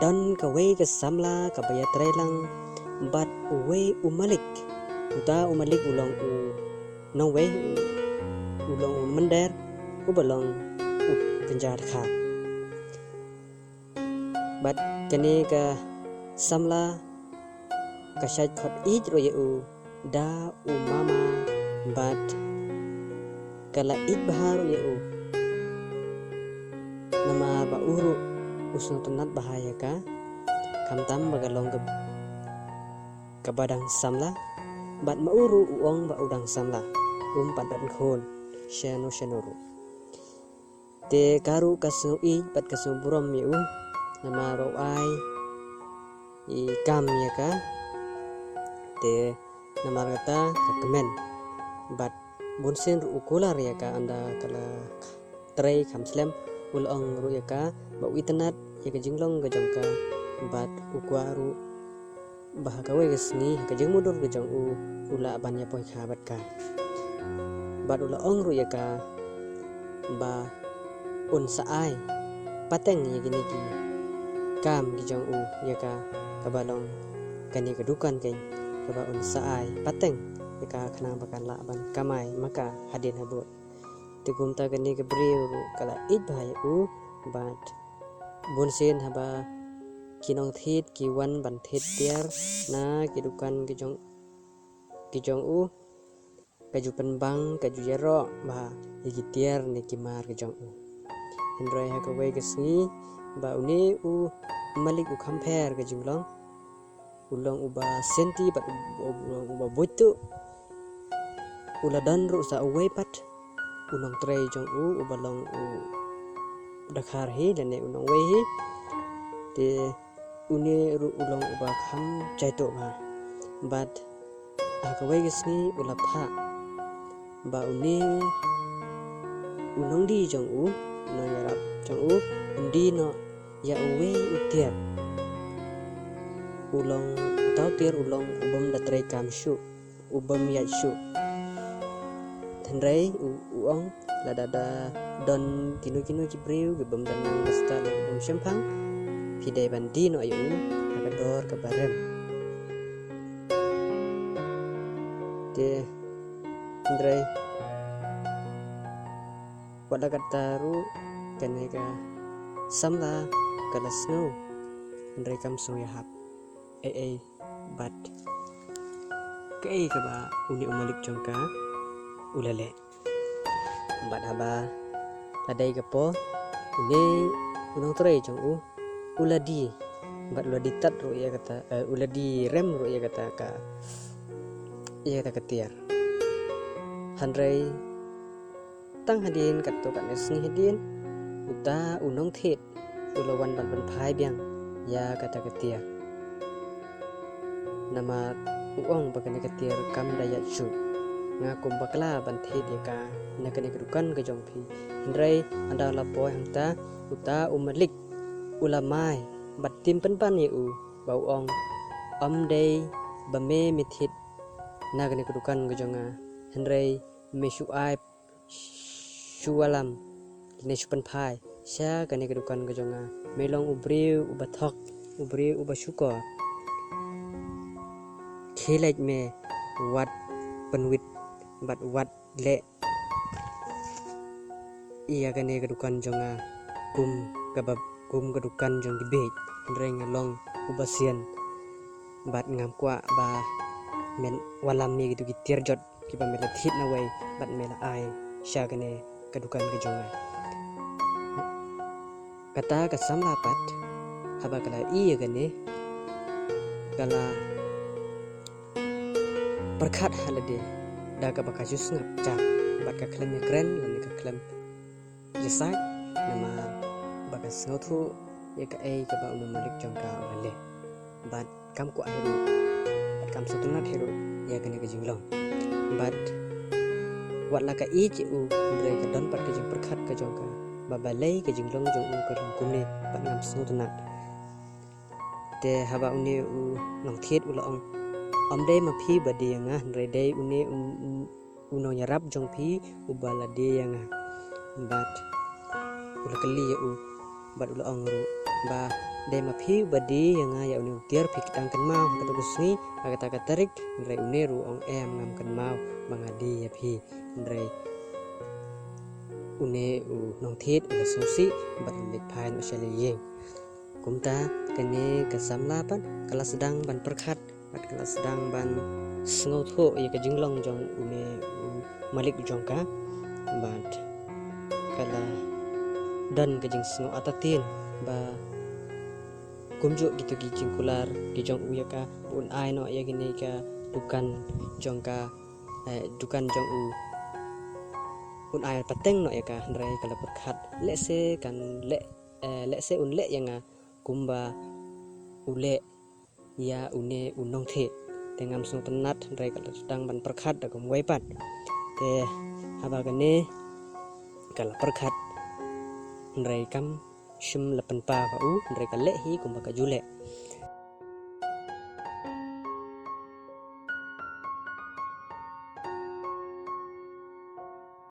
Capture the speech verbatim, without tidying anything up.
don kawei ka samla kaba ïatrei lang bad uwei u malik. Uta u malik u long u nongwei, u, u long u mynder, uba long u kynja dkhar. Bad kane ka samla ka shait khot ïeit ruh ïa u da u mama bad ka la ïeit bha ruh ïa u. Namar ba u ruh u sngewtynnat bha ïa ka, khamtam ba ka long ka, kaba dang samla, bad ma u ruh u ong ba u dang samla, um pat don khun shano shano ruh. Te ka ruh ka sngew ïeit bad ka sngew burom ïa u, namar ba u ai i kam ïa ka. Te namar kata ka kmen. Bad bunsien ruh u kular ïa ka ynda ka la trei kham slem, u la ong ruh ïa ka ba u itynnat ïa ka jinglong ka jong ka, bad u kwah ruh ba ha kawei ka sngi ha ka jingmudui ka jong u, u lah ban ïa poi kha bad ka. Bad u la ong ruh ïa ka ba un sa ai pateng ïa kine ki kam ki jong u ïa ka, kaba long kane ka dukan keiñ, kaba un sa ai pateng ïa ka khnang ba kan lah ban kamai ma ka hadien habud. Te kumta kane ka briew ruh ka la ïeit bha ïa u, bad bunsien haba ki nongthied ki wan ban thied tiar na ki dukan ki jong, ki jong u, ka ju pynbang, ka ju ïaroh bha ïa ki tiar ne ki mar ki jong u. Hynrei ha kawei ka sngi ba une u malik u kham pher ka jinglong, u long uba sianti bad u, u long uba buit tuh. U la don ruh sa uwei pat u nongtrei jong u, uba long u dkhar hi lane u nongwei hi. Te une ruh u long uba kham jaituh bha. Bad ha kawei ka sngi u la phah ba une u nongdie jong u, u nongïarap jong u, un die noh ïa uwei u tiar. U long, uta u tiar u long u bym da trei kam shuh, u bym ïaid shuh. Hynrei u, u ong, lada da don kino kino ki briew ki bym da nang ba stad lane bym shemphang, phi dei ban die noh ïa u ha ka dor kaba rem. Te hynrei wat la katta ruh kane ka samla ka la sngew, hynrei kam sngew ïahap ei ei bad kaei kaba une u malik jong ka u la leh. Bad haba la dei ka por, une u nongtrei jong u u la die, bad u la die tat ruh ïa kata, eh, u la die rem ruh ïa kata ka, ïa kata ka tiar. Hynrei tang hadien katto katne sngi hadien, uta u nongthied u la wan ban pynphai biang ïa kata ka tiar. Namar u ong ba kane ka tiar kam da ïaid shuh. Nga kum bakla ban thied ïa ka na kane ka dukan ka jong phi. Hynrei ynda u la poi hangta, uta u malik u la mai bad tim pynban ïa u, ba u ong, ym dei ba me me thied na kane ka dukan ka jong nga, hynrei me shu ai shu wallam lane shu pynphai sha kane ka dukan ka jong nga. Me long u briew uba thok, u briew uba shukor. Khie leit me wat pynwit bad wat leh ïa kane ka dukan jong nga kum kaba, kum ka dukan jong ki bieit. Hynrei nga long uba sian bad ngam kwah ba men wallam ïa kitu ki tiar jot kiba me la thied nawei bad me la ai sha kane ka dukan ka jong nga. Kata ka samla pat haba ka la ïohi ïa kane, ka la pyrkhat ha lade da kaba ka ju sngap jar bad ka khlem ïakren lane ka khlem ïasaid, namar ba ka sngewthuh ïa kaei kaba u malik jong ka u la leh. Bad kam kwah hi ruh, bad kam sngewtynnat hi ruh ïa kane ka jinglong. Bad wat la ka ïeit ïa u, hynrei ka don pat ka jingpyrkhat ka jong ka ba balei ka jinglong jong u ka long kumne bad ngam sngewtynnat. Te haba une u nongthied u la ong, ym dei ma phi ba die ïa nga, hynrei dei une u, u, u nongïarap jong phi uba la die ïa nga. Bad u la kylli ïa u bad u la ong ruh ba dei ma phi ba die ïa nga ïa une u tiar, phi dang kynmaw ha kata ka sngi, ha kata ka tarik. Hynrei une ruh u ong, em, ngam kynmaw ba nga die ïa phi. Hynrei une u nongthied u la sngewsih bad u la leit phai noh sha la ïing. Kumta kane ka samla pat ka la sdang ban pyrkhat bad ka la sdang ban sngewthuh ïa ka jinglong jong une u malik jong ka. Bad ka la don ka jingsngew artatien ba kumjuh kito ki jingkular ki jong u ïa ka, un ai noh ïa kane ka dukan jong ka, eh, dukan jong u, un ai pateng noh ïa ka. Hynrei ka la pyrkhat, lehse kan leh, eh, lehse un leh ïa nga kumba u leh ïa une u nongthied. Te ngam sngewtynnat, hynrei ka la sdang ban pyrkhat da kumwei pat. Te haba kane ka la pyrkhat, hynrei kam shym la pynpaw ha u, hynrei ka leh hi kumba ka ju leh.